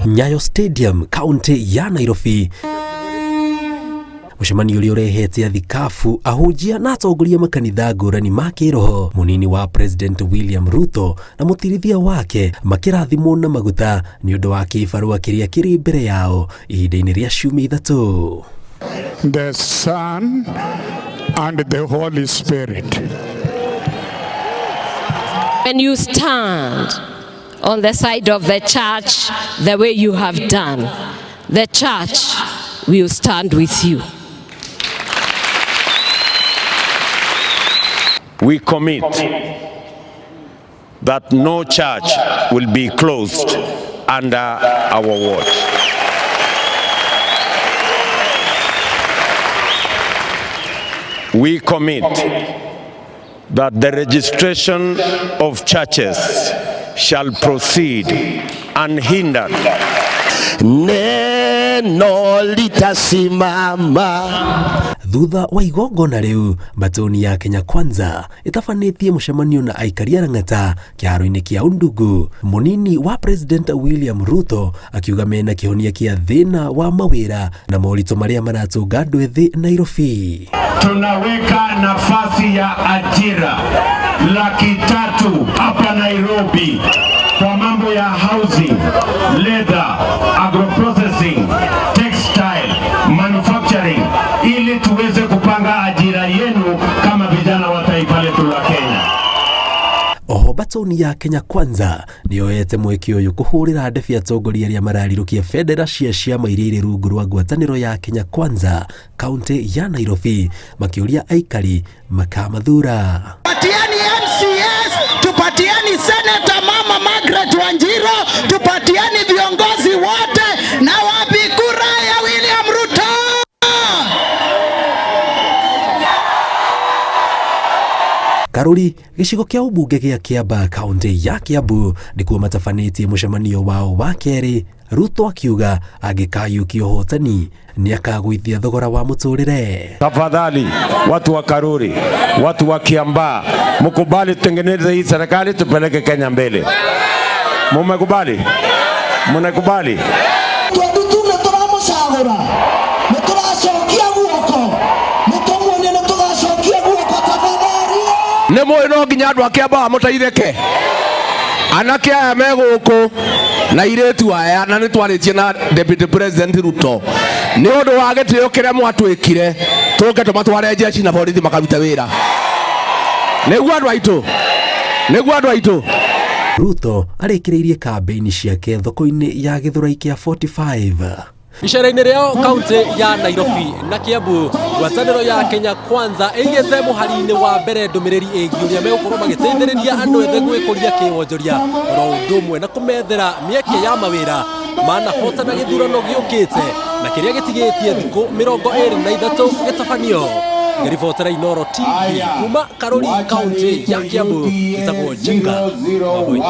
Nyayo Stadium, kaunti ya Nairobi. Mũcemanio ũrĩa ũrehete athikabu, ahunjia na atongoria makanitha ngũrani ma kĩroho, mũnini wa President William Ruto na mũtirithia wake makĩrathimwo na maguta nĩ ũndũ wa kĩbarũa kĩrĩa kĩrĩ mbere yao ihinda-inĩ rĩa ciumia 3. The Son and the Holy Spirit. When you stand on the side of the church the way you have done, the church will stand with you. We commit that no church will be closed under our watch. We commit that the registration of churches shall proceed unhindered. Neno litasimama. Thutha wa igongona rĩu, Batoni ya Kenya Kwanza ĩtabanĩtie mũcemanio na aikari a Lang'ata kĩharo-inĩ kĩa Undugu. Mũnini wa President William Ruto akiuga mena kĩhonia kĩa thĩna wa mawĩra na moritũ marĩa maratũnga andũ ethĩ Nairobi. Tunaweka nafasi ya ajira 300,000 hapa Nairobi kwa mambo ya housing, leather, agroprocessing, textile, manufacturing, ili tuweze kupanga ajira yenu kama vijana wa taifa letu la Kenya. Oho Batoni ya Kenya Kwanza nĩyoete mweke ũyũ kũhũrĩra ndebe atongoria arĩa mararirũkia bendera cia ciama iria irĩ rungu rwa ngwatanĩro ya Kenya Kwanza kaunti ya Nairobi, makĩũria aikari makamathura. Tupatieni MCS, tupatieni Senator Mama Margaret Wanjiru, tupatieni viongozi wote na wapi kura ya William Ruto. Karuri, gĩcigo kĩa ũmbunge gĩa Kiambaa kaunti ya Kiambu nĩkuo matabanĩtie mũcemanio wao wa kerĩ. Ruto akiuga angĩkayũkia ũhotani nĩakagũithia thogora wa mũtũrĩre. Tafadhali watu wa Karuri, watu wa Kiambaa, mkubali tutengeneze hii serikali tupeleke Kenya mbele. Mumekubali? Mnakubali? Tondu tu nĩtũramũcagũra, nĩtũracokia guoko, nĩtũmuonie nĩtũgacokia guoko tafadhali. Nĩ mũĩ no nginya andũ a Kiambaa mũteithĩke. Anake aya me gũkũ na airĩtu aya, na nĩtwarĩtie na Deputy President Ruto nĩ ũndũ wa gĩtĩo kĩrĩa mwatwĩkire, tũke tũmatware jeshi na borithi makarute wĩra. Nĩguo andũ aitũ, nĩguo andũ aitũ. Ruto arĩkĩrĩirie kambĩini ciake thoko-inĩ ya Gĩthũrai kĩa 45. Icera-inĩ rĩao kaunti ya Nairobi na Kiambu, ngwatanĩro ya Kenya Kwanza ĩigĩte mũhari-inĩ wa mbere ndũmĩrĩri ĩgiĩ ũrĩa megũkorwo magĩteithĩrĩria andũ ethĩ gwĩkũria kĩwonjoria oro ũndũ ũmwe na kũmethera mĩeke ya mawĩra manahotana gĩthurano gĩũkĩte na kĩrĩa gĩtigĩtie thikũ 23 gĩtabanio. Ngĩribotera Inooro TV kuma Karuri kaunti ya Kiambu, ĩtagwo Njenga Wambui.